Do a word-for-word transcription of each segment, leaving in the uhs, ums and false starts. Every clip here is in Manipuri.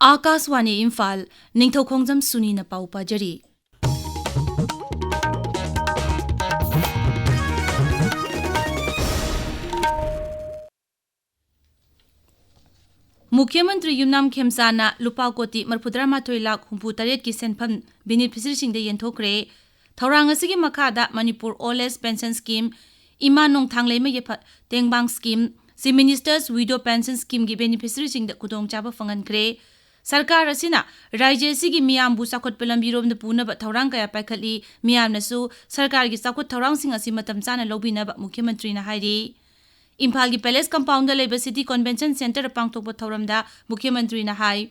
ꯑꯥꯀꯥꯁꯋꯥꯅꯤ ꯏꯝꯐꯥꯜ, ꯅꯤꯡꯊꯧꯈꯣꯡꯖꯝ ꯁꯨꯅꯤꯅ ꯄꯥꯎ ꯄꯥꯖꯔꯤ꯫ ꯃꯨꯈ꯭ꯌ ꯃꯟꯇ꯭ꯔꯤ ꯌꯨꯝꯅꯥꯝ ꯈꯦꯝꯆꯥꯅ ꯂꯨꯄꯥ ꯀꯣꯇꯤ ꯃꯔꯤꯐꯨꯇꯔꯥꯃꯥꯊꯣꯏ ꯂꯥꯈ ꯍꯨꯝꯐꯨꯇꯔꯦꯠꯀꯤ ꯁꯦꯟꯐꯝ ꯕꯦꯅꯤꯐꯤꯁꯔꯤꯁꯤꯡꯗ ꯌꯦꯟꯊꯣꯛꯈ꯭ꯔꯦ꯫ ꯊꯧꯔꯥꯡ ꯑꯁꯤꯒꯤ ꯃꯈꯥꯗ Manipur Old Age Pension Scheme, ꯏꯃꯥ ꯅꯣꯡꯊꯥꯡꯂꯩꯃ ꯌꯥꯏꯐ ꯇꯦꯡꯕꯥꯡ Scheme, Chief Minister's Widow Pension Schemeꯒꯤ ꯕꯦꯅꯤꯐꯤꯁꯔꯤꯁꯤꯡꯗ ꯈꯨꯗꯣꯡꯆꯥꯕ ꯐꯪꯍꯟꯈ꯭ꯔꯦ꯫ ꯁꯔꯀꯥꯔ ꯑꯁꯤꯅ ꯔꯥꯖ꯭ꯌ ꯑꯁꯤꯒꯤ ꯃꯤꯌꯥꯝꯕꯨ ꯆꯥꯎꯈꯠꯄ ꯂꯝꯕꯤꯔꯣꯝꯗ ꯄꯨꯅꯕ ꯊꯧꯔꯥꯡ ꯀꯌꯥ ꯄꯥꯏꯈꯠꯂꯤ꯫ ꯃꯤꯌꯥꯝꯅꯁꯨ ꯁꯔꯀꯥꯔꯒꯤ ꯆꯥꯎꯈꯠ ꯊꯧꯔꯥꯡꯁꯤꯡ ꯑꯁꯤ ꯃꯇꯝ ꯆꯥꯅ ꯂꯧꯕꯤꯅꯕ ꯃꯨꯈ꯭ꯌ ꯃꯟꯇ꯭ꯔꯤꯅ ꯍꯥꯏꯔꯤ꯫ ꯏꯝꯐꯥꯜꯒꯤ Palace Compoundꯗ ꯂꯩꯕ City Convention Centreꯗ ꯄꯥꯡꯊꯣꯛꯄ ꯊꯧꯔꯝꯗ ꯃꯨꯈ꯭ꯌ ꯃꯟꯇ꯭ꯔꯤꯅ ꯍꯥꯏ,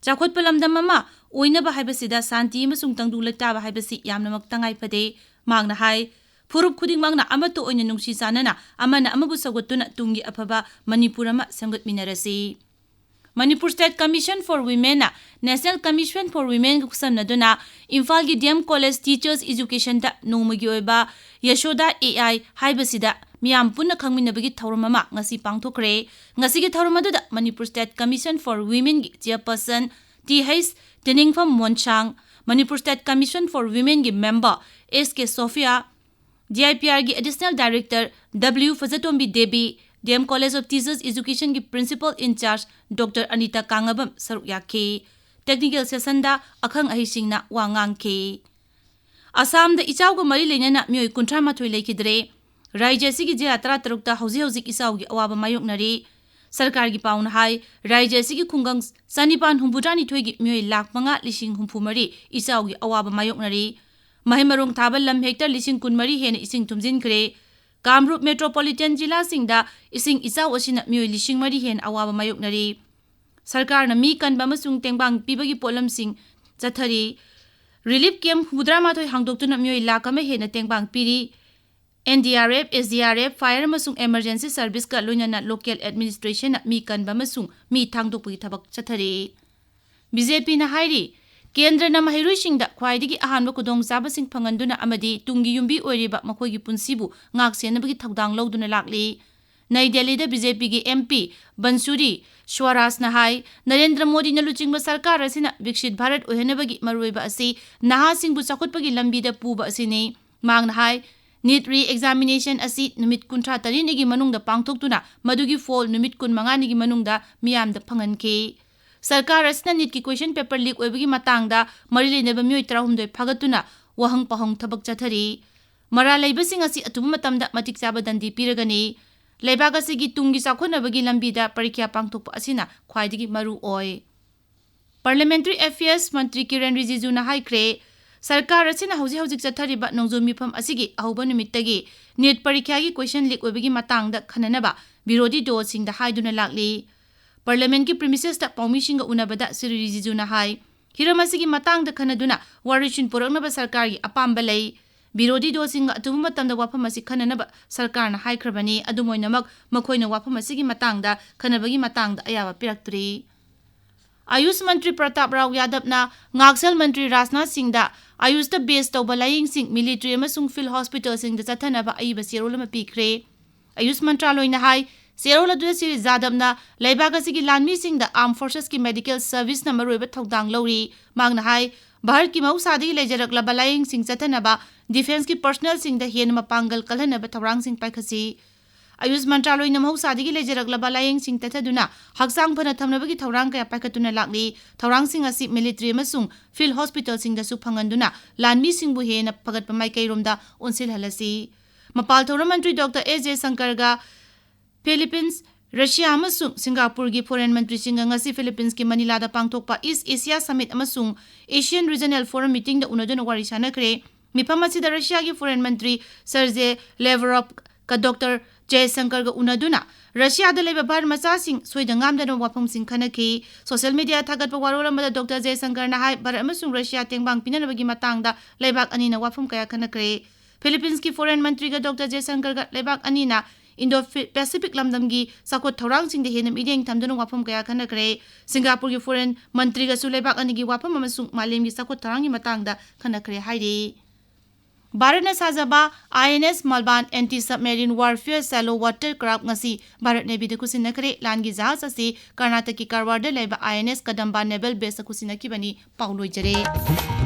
ꯆꯥꯎꯈꯠꯄ ꯂꯝꯗꯝ ꯑꯃ ꯑꯣꯏꯅꯕ ꯍꯥꯏꯕꯁꯤꯗ ꯁꯥꯟꯇꯤ ꯑꯃꯁꯨꯡ ꯇꯪꯗꯨ ꯂꯩꯇꯥꯕ ꯍꯥꯏꯕꯁꯤ ꯌꯥꯝꯅꯃꯛ ꯇꯉꯥꯏ ꯐꯗꯦ꯫ ꯃꯍꯥꯛꯅ ꯍꯥꯏ, ꯐꯨꯔꯨꯞ ꯈꯨꯗꯤꯡꯃꯛꯅ ꯑꯃꯠꯇ ꯑꯣꯏꯅ ꯅꯨꯡꯁꯤ ꯆꯥꯟꯅꯅ ꯑꯃꯅ ꯑꯃꯕꯨ ꯁꯧꯒꯠꯇꯨꯅ ꯇꯨꯡꯒꯤ ꯑꯐꯕ ꯃꯅꯤꯄꯨꯔ ꯑꯃ ꯁꯦꯝꯒꯠꯃꯤꯟꯅꯔꯁꯤ꯫ Manipur State Commission for Womenꯅ National Commission for Womenꯒ ꯈꯨꯠꯁꯝꯅꯗꯨꯅ ꯏꯝꯐꯥꯜꯒꯤ D M College Teachers Educationꯗ ꯅꯣꯡꯃꯒꯤ ꯑꯣꯏꯕ ꯌꯁꯣꯗꯥ A I ꯍꯥꯏꯕꯁꯤꯗ ꯃꯤꯌꯥꯝ ꯄꯨꯟꯅ ꯈꯪꯃꯤꯟꯅꯕꯒꯤ ꯊꯧꯔꯝ ꯑꯃ ꯉꯁꯤ ꯄꯥꯡꯊꯣꯛꯈ꯭ꯔꯦ꯫ ꯉꯁꯤꯒꯤ ꯊꯧꯔꯝ ꯑꯗꯨꯗ Manipur State Commission for Womenꯒꯤ Chairperson Th Tiningpham Monsang, Manipur State Commission for Womenꯒꯤ member S K Sophia, D I P Rꯒꯤ Additional Director W Fajatombi Devi, D M College of Teachers Educationꯒꯤ Principal in Charge Doctor Anita Kangabam ꯁꯔꯨꯛ ꯌꯥꯈꯤ꯫ Technical sessionꯗ ꯑꯈꯪ ꯑꯍꯩꯁꯤꯡꯅ ꯋꯥ ꯉꯥꯡꯈꯤ꯫ ꯑꯁꯥꯝꯗ ꯏꯆꯥꯎꯒ ꯃꯔꯤ ꯂꯩꯅꯅ ꯃꯤꯑꯣꯏ ꯀꯨꯟꯊ꯭ꯔꯥ ꯃꯥꯊꯣꯏ ꯂꯩꯈꯤꯗ꯭ꯔꯦ꯫ ꯔꯥꯖ꯭ꯌ ꯑꯁꯤꯒꯤ ꯖꯤꯂꯥ ꯇꯔꯥꯇꯔꯨꯛꯇ ꯍꯧꯖꯤꯛ ꯍꯧꯖꯤꯛ ꯏꯆꯥꯎꯒꯤ ꯑꯋꯥꯕ ꯃꯥꯌꯣꯛꯅꯔꯤ꯫ ꯁꯔꯀꯥꯔꯒꯤ ꯄꯥꯎꯅ ꯍꯥꯏ, ꯔꯥꯖ꯭ꯌ ꯑꯁꯤꯒꯤ ꯈꯨꯡꯒꯪ ꯆꯅꯤꯄꯥꯟ ꯍꯨꯝꯐꯨꯇꯔꯥꯅꯤꯊꯣꯏꯒꯤ ꯃꯤꯑꯣꯏ ꯂꯥꯈ ꯃꯉꯥ ꯂꯤꯁꯤꯡ ꯍꯨꯝꯐꯨ ꯃꯔꯤ ꯏꯆꯥꯎꯒꯤ ꯑꯋꯥꯕ ꯃꯥꯌꯣꯛꯅꯔꯤ꯫ ꯃꯍꯩ ꯃꯔꯣꯡ ꯊꯥꯕ ꯂꯝ hectare ꯂꯤꯁꯤꯡ ꯀꯨꯟꯃꯔꯤ ꯍꯦꯟꯅ ꯏꯁꯤꯡ ꯊꯨꯝꯖꯤꯟꯈ꯭ꯔꯦ꯫ ꯀꯥꯃꯔꯨꯞ Metropolitan ꯖꯤꯂꯥꯁꯤꯡꯗ ꯏꯁꯤꯡ ꯏꯆꯥꯎ ꯑꯁꯤꯅ ꯃꯤꯑꯣꯏ ꯂꯤꯁꯤꯡ ꯃꯔꯤ ꯍꯦꯟꯅ ꯑꯋꯥꯕ ꯃꯥꯌꯣꯛꯅꯔꯤ꯫ ꯁꯔꯀꯥꯔꯅ ꯃꯤ ꯀꯟꯕ ꯑꯃꯁꯨꯡ ꯇꯦꯡꯕꯥꯡ ꯄꯤꯕꯒꯤ ꯄꯣꯠꯂꯝꯁꯤꯡ ꯆꯠꯊꯔꯤ꯫ Relief camp ꯍꯨꯝꯐꯨꯇꯔꯥꯃꯥꯊꯣꯏ ꯍꯥꯡꯗꯣꯛꯇꯨꯅ ꯃꯤꯑꯣꯏ ꯂꯥꯈ ꯑꯃ ꯍꯦꯟꯅ ꯇꯦꯡꯕꯥꯡ ꯄꯤꯔꯤ꯫ N D R F, S D R F, fire ꯑꯃꯁꯨꯡ emergency serviceꯀ ꯂꯣꯏꯅꯅ local administrationꯅ ꯃꯤ ꯀꯟꯕ ꯑꯃꯁꯨꯡ ꯃꯤ ꯊꯥꯡꯗꯣꯛꯄꯒꯤ ꯊꯕꯛ ꯆꯠꯊꯔꯤ꯫ B J Pꯅ ꯍꯥꯏꯔꯤ, ꯀꯦꯟꯗ꯭ꯔꯅ ꯃꯍꯩꯔꯣꯏꯁꯤꯡꯗ ꯈ꯭ꯋꯥꯏꯗꯒꯤ ꯑꯍꯥꯟꯕ ꯈꯨꯗꯣꯡꯆꯥꯕꯁꯤꯡ ꯐꯪꯍꯟꯗꯨꯅ ꯑꯃꯗꯤ ꯇꯨꯡꯒꯤ ꯌꯨꯝꯕꯤ ꯑꯣꯏꯔꯤꯕ ꯃꯈꯣꯏꯒꯤ ꯄꯨꯟꯁꯤꯕꯨ ꯉꯥꯛ ꯁꯦꯟꯅꯕꯒꯤ ꯊꯧꯗꯥꯡ ꯂꯧꯗꯨꯅ ꯂꯥꯛꯂꯤ꯫ ꯅꯩ ꯗꯦꯜꯂꯤꯗ ꯕꯤ ꯖꯦ ꯄꯤꯒꯤ ꯑꯦꯝ ꯄꯤ ꯕꯟꯁꯨꯔꯤ ꯁ꯭ꯋꯔꯥꯖꯅ ꯍꯥꯏ, ꯅꯔꯦꯟꯗ꯭ꯔ ꯃꯣꯗꯤꯅ ꯂꯨꯆꯤꯡꯕ ꯁꯔꯀꯥꯔ ꯑꯁꯤꯅ ꯕꯤꯛꯁꯤꯠ ꯚꯥꯔꯠ ꯑꯣꯏꯍꯟꯅꯕꯒꯤ ꯃꯔꯨꯑꯣꯏꯕ ꯑꯁꯤ ꯅꯍꯥꯁꯤꯡꯕꯨ ꯆꯥꯎꯈꯠꯄꯒꯤ ꯂꯝꯕꯤꯗ ꯄꯨꯕ ꯑꯁꯤꯅꯤ꯫ ꯃꯍꯥꯛꯅ ꯍꯥꯏ, ꯅꯤꯠ ꯔꯤ ꯑꯦꯛꯖꯥꯃꯤꯅꯦꯁꯟ ꯑꯁꯤ ꯅꯨꯃꯤꯠ ꯀꯨꯟꯊ꯭ꯔꯥ ꯇꯔꯦꯠꯅꯤꯒꯤ ꯃꯅꯨꯡꯗ ꯄꯥꯡꯊꯣꯛꯇꯨꯅ ꯃꯗꯨꯒꯤ ꯐꯣꯜ ꯅꯨꯃꯤꯠ ꯀꯨꯟꯃꯉꯥꯅꯤꯒꯤ ꯃꯅꯨꯡꯗ ꯃꯤꯌꯥꯝꯗ ꯐꯪꯍꯟꯈꯤ꯫ ꯁꯔꯀꯥꯔ ꯑꯁꯤꯅ ꯅꯤꯠꯀꯤ ꯀ꯭ꯋꯦꯁꯟ ꯄꯦꯄꯔ ꯂꯤꯛ ꯑꯣꯏꯕꯒꯤ ꯃꯇꯥꯡꯗ ꯃꯔꯤ ꯂꯩꯅꯕ ꯃꯤꯑꯣꯏ ꯇꯔꯥꯍꯨꯝꯗꯣꯏ ꯐꯥꯒꯠꯇꯨꯅ ꯋꯥꯍꯪ ꯄꯥꯎꯍꯪ ꯊꯕꯛ ꯆꯠꯊꯔꯤ꯫ ꯃꯔꯥꯜ ꯂꯩꯕꯁꯤꯡ ꯑꯁꯤ ꯑꯊꯨꯕ ꯃꯇꯝꯗ ꯃꯇꯤꯛ ꯆꯥꯕ ꯗꯟꯗꯤ ꯄꯤꯔꯒꯅꯤ꯫ ꯂꯩꯕꯥꯛ ꯑꯁꯤꯒꯤ ꯇꯨꯡꯒꯤ ꯆꯥꯎꯈꯠꯅꯕꯒꯤ ꯂꯝꯕꯤꯗ ꯄꯔꯤꯈ꯭ꯌꯥ ꯄꯥꯡꯊꯣꯛꯄ ꯑꯁꯤꯅ ꯈ꯭ꯋꯥꯏꯗꯒꯤ ꯃꯔꯨ ꯑꯣꯏ꯫ ꯄꯥꯔꯂꯤꯌꯥꯃꯦꯟꯇꯔꯤ ꯑꯦꯐꯤꯌꯔꯁ ꯃꯟꯇ꯭ꯔꯤ ꯀꯤꯔꯦꯟ ꯔꯤꯖꯤꯖꯨꯅ ꯍꯥꯏꯈ꯭ꯔꯦ, ꯁꯔꯀꯥꯔ ꯑꯁꯤꯅ ꯍꯧꯖꯤꯛ ꯍꯧꯖꯤꯛ ꯆꯠꯊꯔꯤꯕ ꯅꯣꯡꯖꯨ ꯃꯤꯐꯝ ꯑꯁꯤꯒꯤ ꯑꯍꯧꯕ ꯅꯨꯃꯤꯠꯇꯒꯤ ꯅꯤꯠ ꯄꯔꯤꯈ꯭ꯌꯥꯒꯤ ꯀ꯭ꯋꯦꯁꯟ ꯂꯤꯛ ꯑꯣꯏꯕꯒꯤ ꯃꯇꯥꯡꯗ ꯈꯟꯅꯅꯕ ꯕꯤꯔꯣꯙꯤ ꯗꯣꯜꯁꯤꯡꯗ ꯍꯥꯏꯗꯨꯅ ꯂꯥꯛꯂꯤ꯫ ꯄꯥꯔꯂꯤꯌꯥꯃꯦꯟꯠꯀꯤ ꯄ꯭ꯔꯤꯃꯤꯁꯦꯁꯇ ꯄꯥꯎꯃꯤꯁꯤꯡꯒ ꯎꯅꯕꯗ ꯁ꯭ꯔꯤ ꯔꯤꯖꯤꯖꯨꯅ ꯍꯥꯏ, ꯍꯤꯔꯝ ꯑꯁꯤꯒꯤ ꯃꯇꯥꯡꯗ ꯈꯟꯅꯗꯨꯅ ꯋꯥꯔꯣꯏꯁꯤꯟ ꯄꯨꯔꯛꯅꯕ ꯁꯔꯀꯥꯔꯒꯤ ꯑꯄꯥꯝꯕ ꯂꯩ꯫ ꯕꯤꯔꯣꯙꯤ ꯗꯣꯜꯁꯤꯡꯒ ꯑꯊꯨꯕ ꯃꯇꯝꯗ ꯋꯥꯐꯝ ꯑꯁꯤ ꯈꯟꯅꯅꯕ ꯁꯔꯀꯥꯔꯅ ꯍꯥꯏꯈ꯭ꯔꯕꯅꯤ꯫ ꯑꯗꯨꯝ ꯑꯣꯏꯅꯃꯛ, ꯃꯈꯣꯏꯅ ꯋꯥꯐꯝ ꯑꯁꯤꯒꯤ ꯃꯇꯥꯡꯗ ꯈꯟꯅꯕꯒꯤ ꯃꯇꯥꯡꯗ ꯑꯌꯥꯕ ꯄꯤꯔꯛꯇ꯭ꯔꯤ꯫ ꯑꯌꯨꯁ ꯃꯟꯇ꯭ꯔꯤ ꯄ꯭ꯔꯇꯥꯞ ꯔꯥꯎ ꯌꯥꯗꯕꯅ ꯉꯥꯛꯁꯦꯜ ꯃꯟꯇ꯭ꯔꯤ ꯔꯥꯖꯅꯥꯊ ꯁꯤꯡꯗ ꯑꯌꯨꯁꯇ ꯕꯦꯁ ꯇꯧꯕ ꯂꯥꯌꯦꯡꯁꯤꯡ ꯃꯤꯂꯤꯇꯔꯤ ꯑꯃꯁꯨꯡ ꯐꯤꯜꯗ ꯍꯣꯁꯄꯤꯇꯥꯜꯁꯤꯡꯗ ꯆꯠꯊꯅꯕ ꯑꯏꯕ ꯆꯦꯔꯣꯜ ꯑꯃ ꯄꯤꯈ꯭ꯔꯦ꯫ ꯑꯌꯨꯁ ꯃꯟꯇ꯭ꯔꯥꯂꯣꯏꯅ ꯍꯥꯏ, ꯆꯦꯔꯣꯜ ꯑꯗꯨꯗ ꯁ꯭ꯔꯤ ꯖꯥꯗꯕꯅ ꯂꯩꯕꯥꯛ ꯑꯁꯤꯒꯤ ꯂꯥꯟꯃꯤꯁꯤꯡꯗ ꯑꯥꯔꯝ ꯐꯣꯔꯁꯦꯁꯀꯤ ꯃꯦꯗꯤꯀꯦꯜ ꯁꯔꯚꯤꯁꯅ ꯃꯔꯨꯑꯣꯏꯕ ꯊꯧꯗꯥꯡ ꯂꯧꯔꯤ꯫ ꯃꯍꯥꯛꯅ ꯍꯥꯏ, ꯚꯥꯔꯠꯀꯤ ꯃꯍꯧꯁꯥꯗꯒꯤ ꯂꯩꯖꯔꯛꯂꯕ ꯂꯥꯌꯦꯡꯁꯤꯡ ꯆꯠꯊꯅꯕ ꯗꯤꯐꯦꯟꯁꯀꯤ ꯄꯔꯁꯅꯦꯜꯁꯤꯡꯗ ꯍꯦꯟꯅ ꯃꯄꯥꯡꯒꯜ ꯀꯜꯍꯟꯅꯕ ꯊꯧꯔꯥꯡꯁꯤꯡ ꯄꯥꯏꯈꯠꯁꯤ꯫ ꯑꯌꯨꯁ ꯃꯟꯇ꯭ꯔꯥꯂꯣꯏꯅ ꯃꯍꯧꯁꯥꯗꯒꯤ ꯂꯩꯖꯔꯛꯂꯕ ꯂꯥꯌꯦꯡꯁꯤꯡ ꯇꯠꯊꯗꯨꯅ ꯍꯛꯆꯥꯡ ꯐꯅ ꯊꯝꯅꯕꯒꯤ ꯊꯧꯔꯥꯡ ꯀꯌꯥ ꯄꯥꯏꯈꯠꯇꯨꯅ ꯂꯥꯛꯂꯤ꯫ ꯊꯧꯔꯥꯡꯁꯤꯡ ꯑꯁꯤ ꯃꯤꯂꯤꯇꯔꯤ ꯑꯃꯁꯨꯡ ꯐꯤꯜꯗ ꯍꯣꯁꯄꯤꯇꯥꯜꯁꯤꯡꯗꯁꯨ ꯐꯪꯍꯟꯗꯨꯅ ꯂꯥꯟꯃꯤꯁꯤꯡꯕꯨ ꯍꯦꯟꯅ ꯐꯒꯠꯄ ꯃꯥꯏꯀꯩꯔꯣꯝꯗ ꯑꯣꯟꯁꯤꯜꯍꯜꯂꯁꯤ꯫ ꯃꯄꯥꯜ ꯊꯧꯔꯝ ꯃꯟꯇ꯭ꯔꯤ ꯗꯣꯛꯇꯔ ꯑꯦꯁ ꯖꯌꯁꯪꯀꯔꯒ ꯐꯤꯂꯤꯄꯤꯟꯁ, ꯔꯁꯤꯌꯥ ꯑꯃꯁꯨꯡ ꯁꯤꯡꯒꯥꯄꯨꯔꯒꯤ ꯐꯣꯔꯦꯟ ꯃꯟꯇ꯭ꯔꯤꯁꯤꯡꯒ ꯉꯁꯤ ꯐꯤꯂꯤꯄꯤꯟꯁꯀꯤ ꯃꯅꯤꯂꯥꯗ ꯄꯥꯡꯊꯣꯛꯄ ꯏꯁ ꯑꯦꯁꯤꯌꯥ ꯁꯃꯤꯠ ꯑꯃꯁꯨꯡ ꯑꯦꯁꯤꯌꯥꯟ ꯔꯤꯖꯅꯦꯜ ꯐꯣꯔꯝ ꯃꯤꯇꯤꯡꯗ ꯎꯅꯗꯨꯅ ꯋꯥꯔꯤ ꯁꯥꯅꯈ꯭ꯔꯦ꯫ ꯃꯤꯐꯝ ꯑꯁꯤꯗ ꯔꯁꯤꯌꯥꯒꯤ ꯐꯣꯔꯦꯟ ꯃꯟꯇ꯭ꯔꯤ ꯁꯔꯖꯦ ꯂꯦꯚꯔꯣꯚꯀ ꯗꯣꯛꯇꯔ ꯖꯌꯁꯪꯀꯔꯒ ꯎꯅꯗꯨꯅ ꯔꯁꯤꯌꯥꯗ ꯂꯩꯕ ꯚꯥꯔꯠ ꯃꯆꯥꯁꯤꯡ ꯁꯣꯏꯗ ꯉꯥꯝꯗꯅꯕ ꯋꯥꯐꯝꯁꯤꯡ ꯈꯟꯅꯈꯤ꯫ ꯁꯣꯁꯤꯌꯦꯜ ꯃꯤꯗꯤꯌꯥ ꯊꯥꯒꯠꯄ ꯋꯥꯔꯣꯜ ꯑꯃꯗ ꯗꯣꯛꯇꯔ ꯖꯌꯁꯪꯀꯔꯅ ꯍꯥꯏ, ꯚꯥꯔꯠ ꯑꯃꯁꯨꯡ ꯔꯁꯤꯌꯥ ꯇꯦꯡꯕꯥꯡ ꯄꯤꯅꯅꯕꯒꯤ ꯃꯇꯥꯡꯗ ꯂꯩꯕꯥꯛ ꯑꯅꯤꯅ ꯋꯥꯐꯝ ꯀꯌꯥ ꯈꯟꯅꯈ꯭ꯔꯦ꯫ ꯐꯤꯂꯤꯄꯤꯟꯁꯀꯤ ꯐꯣꯔꯦꯟ ꯃꯟꯇ꯭ꯔꯤꯒ ꯗꯣꯛꯇꯔ ꯖꯌꯁꯪꯀꯔꯒ ꯂꯩꯕꯥꯛ ꯑꯅꯤꯅ ꯏꯟꯗꯣ ꯐꯤ-, ꯄꯦꯁꯤꯐꯤꯛ ꯂꯝꯗꯝꯒꯤ ꯆꯥꯎꯈꯠ ꯊꯧꯔꯥꯡꯁꯤꯡꯗ ꯍꯦꯟꯅ ꯃꯤꯠꯌꯦꯡ ꯊꯝꯗꯨꯅ ꯋꯥꯐꯝ ꯀꯌꯥ ꯈꯟꯅꯈ꯭ꯔꯦ꯫ ꯁꯤꯡꯒꯥꯄꯨꯔꯒꯤ ꯐꯣꯔꯦꯟ ꯃꯟꯇ꯭ꯔꯤꯒꯁꯨ ꯂꯩꯕꯥꯛ ꯑꯅꯤꯒꯤ ꯋꯥꯐꯝ ꯑꯃꯁꯨꯡ ꯃꯥꯂꯦꯝꯒꯤ ꯆꯥꯎꯈꯠ ꯊꯧꯔꯥꯡꯒꯤ ꯃꯇꯥꯡꯗ ꯈꯟꯅꯈ꯭ꯔꯦ ꯍꯥꯏꯔꯤ꯫ ꯚꯥꯔꯠꯅ ꯁꯥꯖꯕ I N S Malvan anti submarine warfare shallow water craft ꯉꯁꯤ ꯚꯥꯔꯠ ꯅꯦꯚꯤꯗ ꯈꯨꯠꯁꯤꯟꯅꯈ꯭ꯔꯦ꯫ ꯂꯥꯟꯒꯤ ꯖꯍꯥꯖ ꯑꯁꯤ ꯀꯔꯅꯥꯇꯀꯒꯤ ꯀꯥꯔꯋꯥꯔꯗ ꯂꯩꯕ ꯑꯥꯏ ꯑꯦꯟ ꯑꯦꯁ ꯀꯗꯝꯕ ꯅꯦꯚꯦꯜ ꯕꯦꯁꯇ ꯈꯨꯠꯁꯤꯟꯅꯈꯤꯕꯅꯤ꯫ ꯄꯥꯎ ꯂꯣꯏꯖꯔꯦ꯫